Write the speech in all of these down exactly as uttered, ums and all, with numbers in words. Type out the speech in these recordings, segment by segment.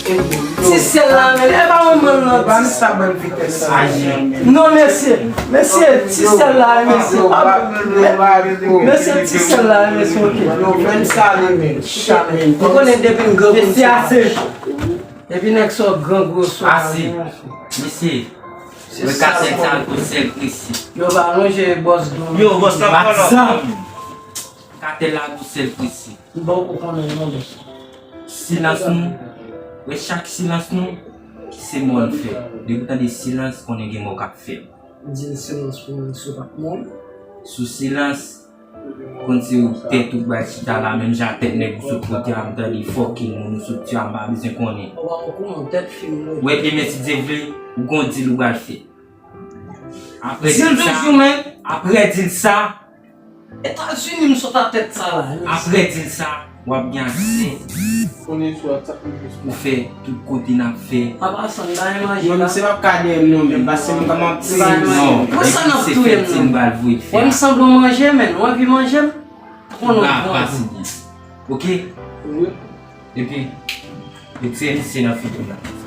Ti sèl la, men e pa manman l non. Ban sa ban vitès sa. Non, mesye. Mesye, ti sèl la, mesye. Mesye, ti sèl la, mesye, ok. Yo fè n sale, men. Ou konnen depi m gran mesye ase. Epi nèg sa w gran gwo swa. Ase. Mesye. Mwen ka sèl sa tou sèl presi. Yo pa lonje bòs dou. Yo, bòs la pa la. Katèl la tou sèl presi. Bon, ou konnen non, bòs. Silans nou, wè chak silans nou, se mò l fè. Depi w tande silans, konnen gen mò k ap fèt. Di l silans pou mwen, si w p ap mouri. Sou silans, konn se ou tèt ou k bay chita la, menm jan tèt nèg ou sot kote a, m tande fucking moun ou sot ti a, m pa bezwen konnen. Ou pa okouran, tèt fi m. Wè, demen si Dye vle, ou gon dil ou pral fè. Apre dil sa, apre dil sa, Etazini m sot a tèt sa la. Apre dil sa, w ap gen aksè pou fè tout kote n ap fè. Papa San, ba yon manje la. Non, se p ap ka dèyè m non, men pase m kòman ap touye m. Non, depi se fè ti m pral voye fè. Wè m sanble yon manje, men w anvi manje m? Ou pa pase byen. Ok? Epi, retire misye nan figi m la.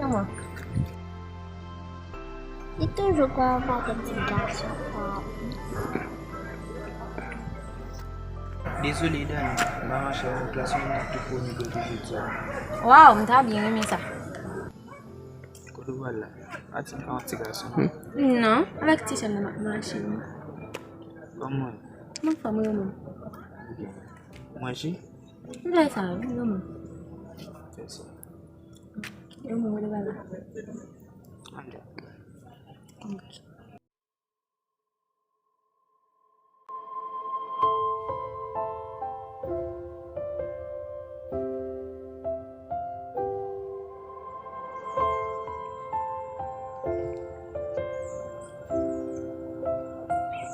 Kòman? Li toujou kwè anba kèk ti gason sa. Dezole, Dani, m pa mache avèk gason, m ap tou premye gwo toujou di. Waw, m ta byen renmen sa. Kote w pral la? Pati avèk yon ti gason? Non, avèk ti sè m nan m ap mache. Kòman? M anfòm, wi, ou menm? Manje? M fè sa, wi, ou menm? Fè sa. Yo mwen rele bala.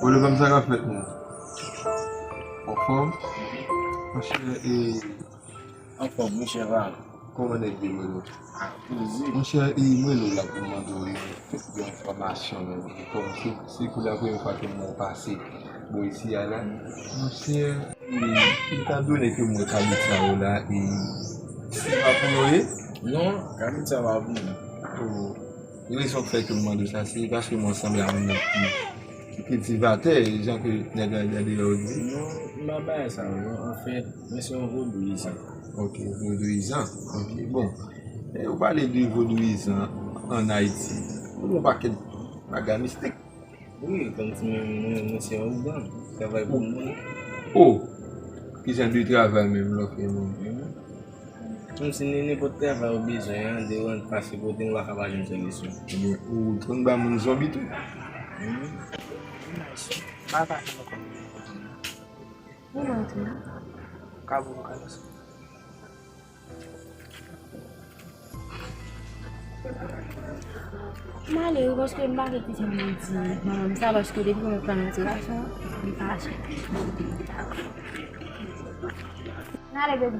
Bolo, kòman sa ka fèt, non? Anfòm? Monchè, e, Anfòm, wi, chèval. Kòman nèg yo, Bolo? Ak plezi. Monchè, e, mwen rele w la pou mande w, e, yon enfòmasyon, men, e, kòm se, se pou la premyè fwa ke mwen pase bò isi a la. Monchè, e, e, etan done ke mwen kabrit sa yo la, e, se pa pou yo ye? Non, kabrit sa pa pou mwen. Oh, e rezon k fè ke m mande w sa, se paske mwen sanble a yon nèg ki kiltivatè, jan ke nèg la gade yo di. Non, m pa bagay sa yo, non. Anfèt, mwen se yon vodouyizan. Ok, vodouyizan. Ok, bon. E ou pale de vodouyizan ann Ayiti. Ou gen yon pakèt bagay mistik. Wi, kòmsi mwen, mwen, mwen se yon ougan. Travay pou moun. Oh! Ki jan de travay menm lè w fè menm? Menm si ni nenpòt travay ou bezwen an, devan pase kote m pa ka pa jwenn sèvis ou. Ebyen, ou konn ba moun zonbi tou? Wi. M pa ka jwenn ankò moun kote m nan. Ou mwen tou. Ka bon, ka lòs. M ale wi, paske m pa gen kite m di manman m sa, paske depi mwen pran yon ti gason, li fache. M ale, bebe.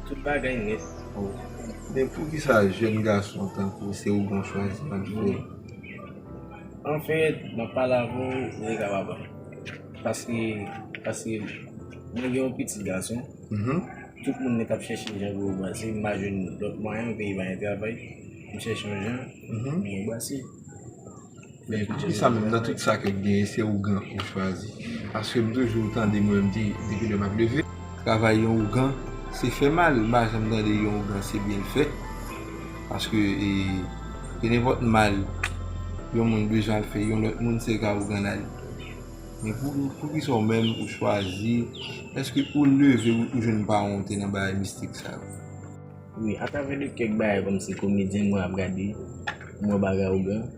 Tout bagay nèt. Oh. Men poukisa jèn gason tankou w se ougan w chwazi nan ki fè? Anfèt, m ap pale avè w, ou te ka papa m. Paske, paske mwen gen yon pitit gason. Mhm. Tout moun nèk ap chèche jan pou yo brase, m pa jwenn lòt mwayen, peyi pa gen travay. M chèche yon jan, mhm, pou mwen brase. Men poukisa menm nan tout sa ke w genyen, se ougan ou chwazi? Paske m toujou tande mwen menm di, depi lè m ap leve, travay yon ougan, se fè mal. M pa janm tande yon ougan se byen l fè. Paske, e, e nenpòt mal yon moun bezwen al fè yon lòt moun, se ka ougan l ale. Men pou, poukisa w menm ou chwazi? Èske ou leve, ou, ou jwenn pawon w te nan bagay mistik sa yo? Wi, atravè de kèk bagay kòmsi komedyen mwen ap gade, mwen bagay ougan.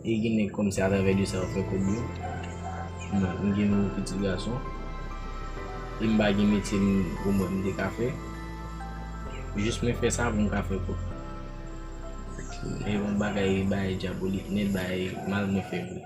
E gen nèg kòmsi atravè de sa yo fè kob yo. Mwen, m gen yon pitit gason. E m pa gen metye m, omwen m te ka fè. Jis mwen fè sa pou m ka fè kòb. E yon bagay, bagay dyabolik nèt, bagay mal mwen fè vre.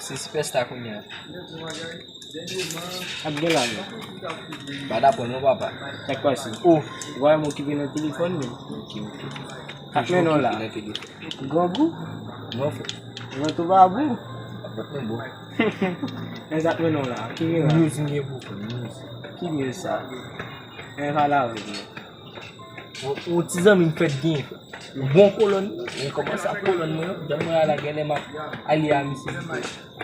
Se sipèsta kounye a. Ap gen la menm. Pa dapò non, papa. Sa k pase? Oh, ou pa wè m okipe nan telefòn menm. Ok, ok. Sa k mennen w la? Toujou okipe nan telefòn. Grangou? Non, frè. Nan toubabou? Ap nan bon. Men sa k mennen w la? Ki gen la? News m gen pou ou, frè, news. Ki news sa? Men pale avèk mwen. Yon, yon ti zanmi m fèk gen, frè. Yon bon kolòn, men kòmanse ap kolòn mwen, jan mwen a la, genlè m ap ale a misye.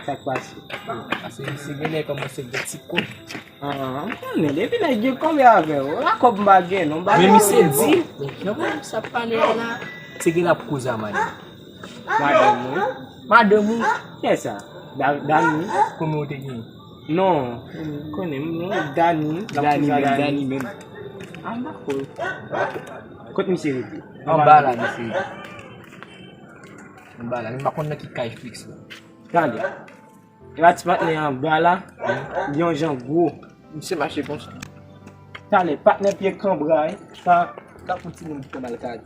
Sa k pase? Pase misye genlè kòmanse gen ti kòb. Ah, m konnen, depi nèg gen kòb e avè w. La kòb m pa gen, non, m pa gen. Men misye di, nan pwoblèm sa pale a la, se genlè ap koze a madanm. Madanm ou? Madanm ou? Kiyès sa? Da-, Dani? Kòman ou te gen? Non, konnen m non, Dani, l ap Dani toujou a menm, Dani. Dani menm. A m pa kwè. Kot misye rete? Anba la, misye rete. Anba la, men m pa konn nan ki kay fiks la. Tande. E pa ti patnè anba la, li yon jan gwo. Misye mache konsa. Tande, patnè pye kanbra, wi. Sa, sa pou timoun ki fè malkadi.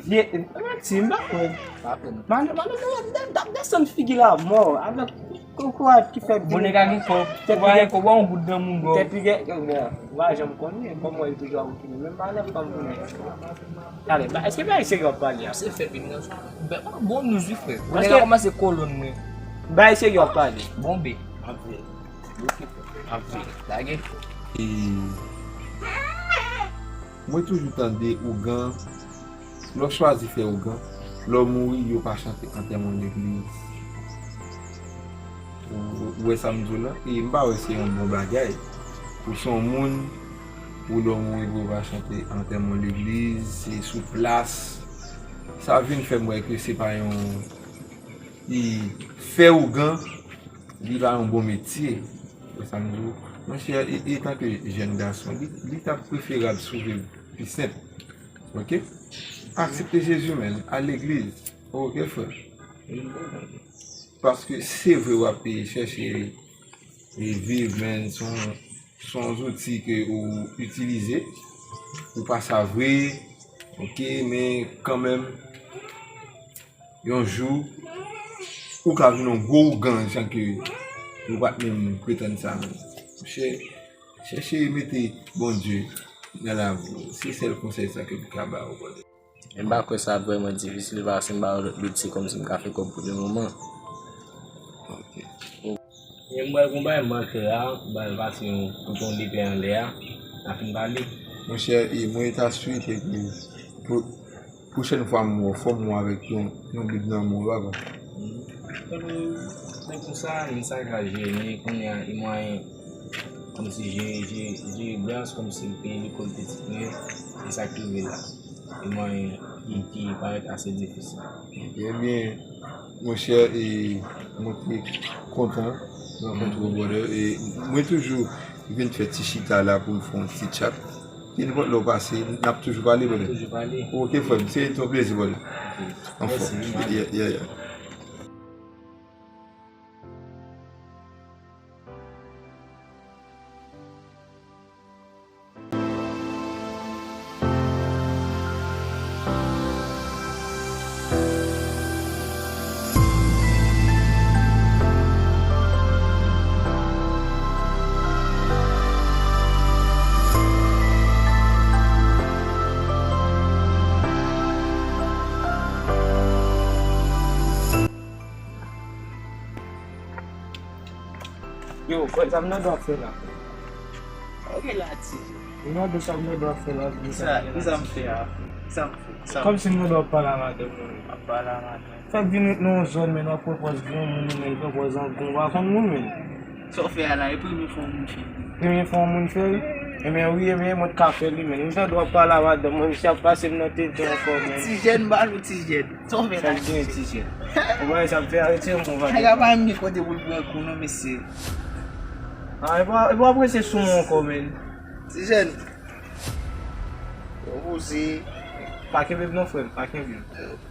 Vye, manti, m pa kwè. Pa kwè non. Madanm, madanm, madanm, desann figi l a mò, avèk kokorat ki fè. Bon, nèg la gen kòb. Tèt li gen kòb, yon goud nan moun, bro. Tèt li gen, bon, m pa janm konnen, kòman li toujou ap okile. Menm pa nan fanm pou nèg. Tande, ba, èske bagay serye w ap pale a? Se fè vin nan. Bon, bon news, wi, frè. Bon, nèg la kòmanse kolòn mwen. Bagay serye w ap pale. Bon, be. Ap vini. Ap vini. Lage. E mwen toujou tande ougan, lè w chwazi fè ougan, lè w mouri, yo pa chante antèman w legliz. Ou, ou wè sa m di w la? E m pa wè se yon bon bagay. Ou se yon moun, ou lè w mouri, pou yo pa chante antèman w legliz, se sou plas. Sa vin fè m wè ke se pa yon, e fè ougan, li pa yon bon metye. Wè sa m di w? Monchè, e, etanke jèn gason, li, li t ap preferab sou vi l pi senp. Oke? Aksepte Jezi, menn. Al legliz. Oke, frè? Paske se vre w ap chèche e viv, menn, se yon, se yon zouti ke ou itilize. Ou pa sa vre, oke, men kanmenm, yon jou, ou ka vin yon gwo ougan jan ke ou pa t menm pretann sa menm. Chè-, chèche mete Bondye nan lavi w. Se sèl konsèy sa ke m ka ba w, brother. M pa kwè sa vrèman difisil, paske m pa wè lòt metye kòmsi m ka fè kòb pou le moman. Ok. E m wè gon bagay m manke a, m pral pase yon kout yon lepè anlè a, n a fin pale. Monchè, e mwen ta swete ke pou pwochèn fwa m wè w, fò m wè w avèk yon, yon bib nan men w, papa. Tankou, tankou sa, li sagaje, men kounye a, li mwayen, kòmsi je, je, je blas, kòmsi l peye lekòl pitit mwen, e sa k rive la. Li mwayen, ki, ki parèt ase difisil. Ebyen, monchè, e mwen te kontan rankontre w, brother. E mwen toujou vin fè ti chita la pou m fè yon ti chat. Kenpòt lè w pase, n ap toujou pale, brother. Toujou pale. Ok, frè m, se te yon plezi, brother. Ok. Anfòm. Mèsi, mèsi. Yeah, yeah, yeah. Yo, frè, sa m nan dwa fè la? Ok, la ti. M nan dwa, sa m nan dwa fè la? Kisa, kisa m fè a? Kisa m fè? Kisa m fè? Kòmsi m nan dwa pale a madanm mwen. Ap pale a madanm. Fèk vin ret nan yon zòn, men w ap pran pòz granmoun, ou menm pran pòz zangon, w pa konn moun, men. Sa w fè a la, e premye fwa yon moun fè l? Premye fwa yon moun fè l? Ebyen wi, ebyen mwen t ka fè li, men. M tande w ap pale a madanm mwen, misye ap pase m nan tete ankò, men. Ti jèn, m ba nou ti jèn. Sa w fè la? Sa l gen, ti jèn? Ou wè sa m fè a, retire m ou va. Nèg la pa menm gen kote pou l pran kou non, mesye. Ah, e pa, e pa prese sou mwen ankò, men. Ti jèn. Yo poze. Pa kenbe m non, frè m, pa kenbe m.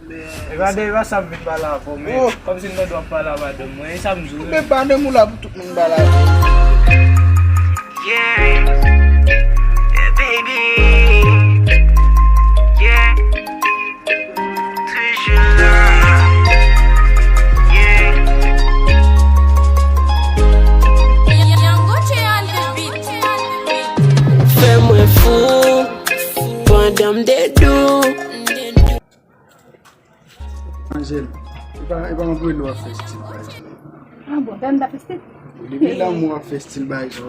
E pa de, e pa sa m vin pale avè w, men. Oh. Kòmsi m tande w ap pale a madanm mwen, e sa m di w. Men pa de moun la pou tout moun pale avè w. Yeah. Yeah, baby. Yeah. Toujou la. Yeah. Fè mwen fou pandan m dedou. Angel, e pa, e pa yon pwelo w ap fè stil bay sa. Ah bon, tande w ap fè stil? Depi lanmou w ap fè stil bay sa.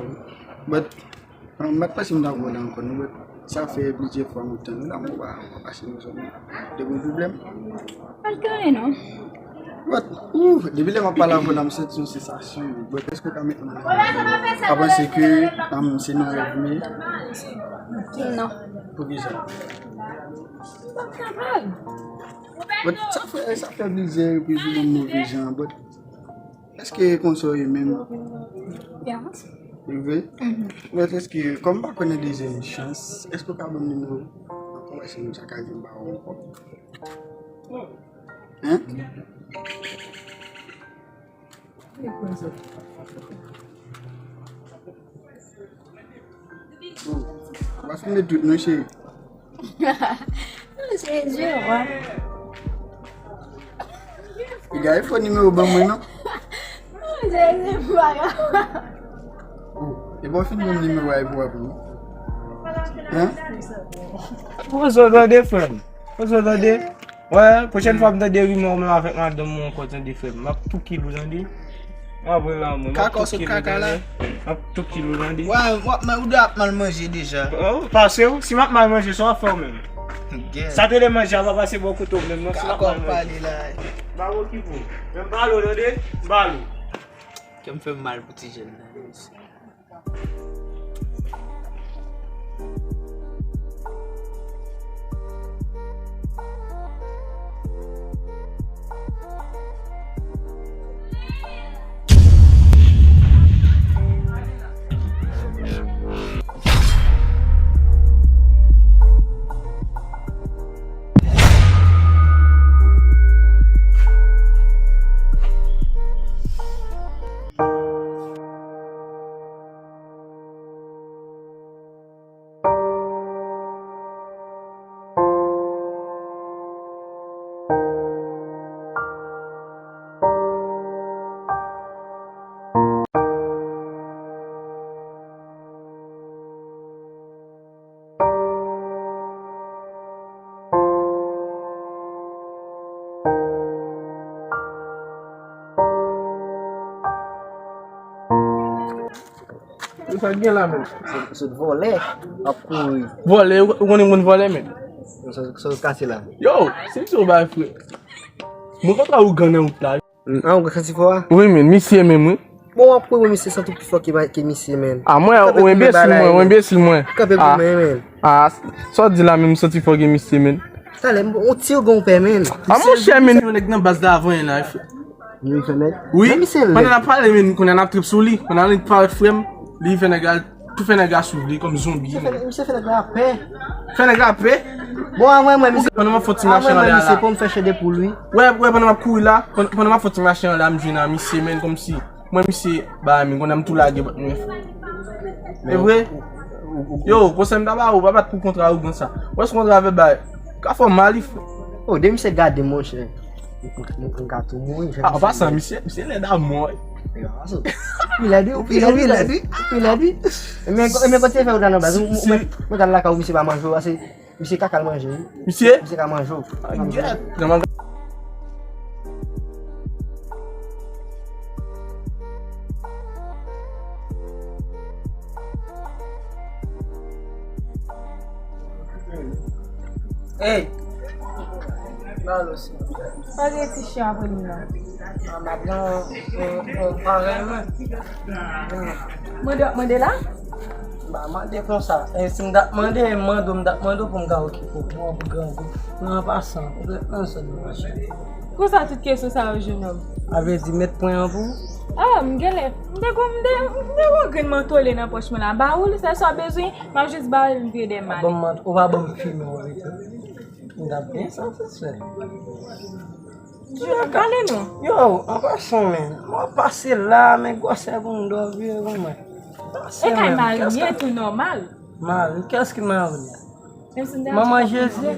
But, um, m pa t panse m t ap wè w la ankò, non, but sa fè plizyè fwa mwen tann ou la, mwen pa, mwen pa panse nou zanmi. Te gen pwoblèm? Pa t gen anyen, non. But, ooh, depi lè m ap pale avè w la, m santi yon sansasyon, but èske w ka mete mwen nan rèv ou? Pa panse ke, um, se nan rèv m ye? Non. Poukisa? M pa kapab. But sa fè, sa fè plizyè repriz ou ban m move jan, but èske konsa w ye menm? Yeah. Ou vre? Mhm. But èske, kòm m pa konnen dezyèm chans, èske w ka ban m nimewo w? Ankò, èske m sa ka di m ba w ankò? Hein? Ou pa filme tout non, cheri. Jezi, wa. Piga e fò nimewo ban mwen non. Jezi, m pa ka. Oh, e bon, fin ban m nimewo a epi w ap ri. Hein? Ou bezwen tande, frè m. Ou bezwen tande? Wè, pwochèn fwa m tande rimè ou menm avèk madanm ou ankò, tande, frè m, m ap tou kil ou, tande. M ap rele anmwe, m ap tou kil ou, tande. M ap tou kil ou, tande. Wè, w ap mal, ou dwe ap mal manje deja. Oh, pase w, si m ap mal manje, sa w ap fè w menm? Sa te de manje a pa pase bò kote w menm non, si m ap mal manje. Ba w ki pou. Men m pale w, tande, m pale w. Kè m fè m mal pou ti jèn nan, mesye. Sa k gen la menm? Se, se vòlè ap kouri. Vòlè, ou konnen moun vòlè menm? Sa, sa k kase la. Yo, se misye ou bay frè. Mwen kontra ougan nan wout la. Ah, ou santi fò a? Wi, men, misye menm, wi. Bon, w ap kwè misye santi pi fò ke, ke misye, men. Ah, mwen, ou enbesil mwen, ou enbesil mwen. Kanpe goumen, men. Ah, sa w di la menm, santi fò ke misye, men. Talè, m, on ti ou gen w pè, men. Ah, monchè, men. Yon nèg nan baz la avan, la. Li fè nèg? Wi. Men misye lèd. Pandan n ap pale, men, kounye a n ap trip sou li. Pandan li parèt frè m, li fè nèg la Tou fè nèg la swiv li kòm zonbi. Misye fè, misye fè nèg la pè. Fè nèg la pè? Bon, anmwey, mwen, misye. Pandan m ap fè ti mache anlè a la. Misye pou m fè chede pou li. Wè, wè, pandan m ap kouri la, pandan, pandan m ap fè ti mache anlè a, m jwenn a misye, men, kòmsi. Mwen, misye, ba, men, konnen m tou lage bòt mwen. E vre? Yo, konsèy m ta ba ou, pa bat pou kontra ougan sa. Wè, se kontra vèbal. Ka fè w mal, li fè. Oh, de misye gade, monchè. Mwen, mwen, mwen ka tou mouri. Ah, an pasan, misye, misye lèd a mò, wi. Pi lèd, wi, pi lèd, wi, pi lèd, wi. Pi lèd, wi. E men, e men, kote fè ou ta nan baz? Ou, ou, mwen, mwen ka lakay ou, misye pa manje w, pase misye kaka l manje, wi. Misye? Misye ka manje w. Ah, gèt. Hey! Pa gen ti chen apre nou la. Ah, m ap pran yon, yon, yon parèy mwen. Mande, mande la? Pa mande konsa. E si m t ap mande, e m mande w, m t ap mande w pou m ka okipe w, pou w grangou. Men an pasan, ou ret nan zòn nan, cheri. Konsa tout kesyon sa yo, jenòm? A vle di, met pwen an pou ou? Ah, m genlè, m te gon, m te, m te gon grenn mantole nan pòch mwen la. Ba ou li, sèl sa w bezwen, m ap jis ba ou li, m vire dèyè m ale. Ban m mant-, ou pa ban m fimen w, vre. M t ap byen satisfè. Pale non. Yo, an pasan, men. Mwen pase la, men gwosè pou m dò vire pou mwen. E kay mari m ye tou nòmal. Mari, kiyès ki mari la? Manman Jezi.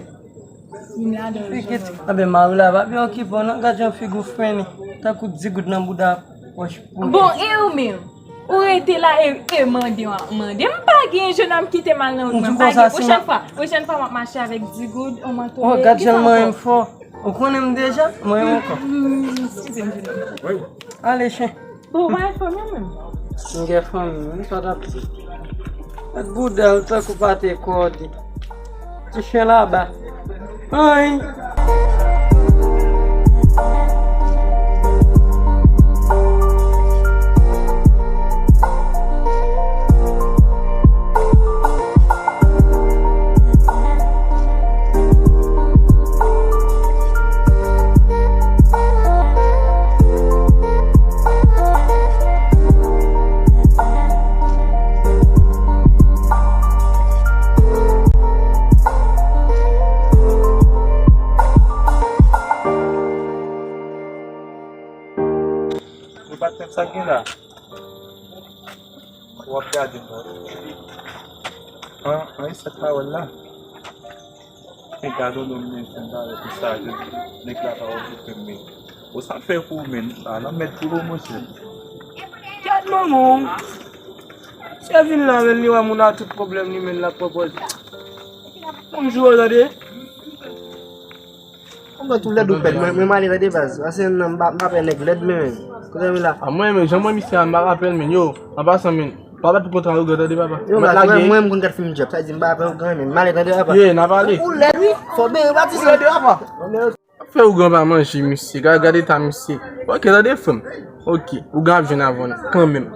Anben, mari la pa byen okipe w non, gad jan figi w fennen. Tankou digoud nan bouda pòch poulèt. Bon, e ou menm? Ou rete la e, e mande w ap mande. M pa gen, jenòm, kite m al nan wout mwen. M pa gen. Pwochèn fwa, pwochèn fwa m ap mache avèk digoud, yon mantole. Oh, gad jan l manyen m fò. Ou konnen m deja? Manyen m ankò. Eskize m, jenòm. Ale, chen. Bon, ou pa gen fanmi w menm? M gen fanmi, men sa t ap di. Ak bouda w tankou pate kòde. Ti chen laba. Ay. Ou pa t konn sa k gen la? W ap gade non. An, an, e sa k pa wè l la? Men gade yon nonm men fè m pale pou sa, nèg la pa okipe m, men. Bon, sa fè pou ou, men. A, nan mèd pou ou, monchè. Gad manman w. Si w vin la, men li wè moun a tout pwoblèm li, men l ap pran pòz. Bonjou, tande. Konprann tou lèd ou pèd, mwen, mwen m ale tande baz. Pase m pa, m pa pè nèg lèd men, men. Kote m la? A mwen, men, jan mwen misye a, m pa ka pè l, men, yo, an pasan, men, pa bat pou kontra ougan tande, papa. Yo, mwen, mwen, mwen, m konn gad fim djòb, sa di m pa pè ougan, men, m ale tande, papa. Ye, n a pale. Ou lèd, wi. Fò byen, yo pa di sa. Ou lèd, papa. Fè ougan pa manje misye, gade, gade eta misye. Ok, tande, frè m. Ok, ougan ap jwenn avan kanmenm.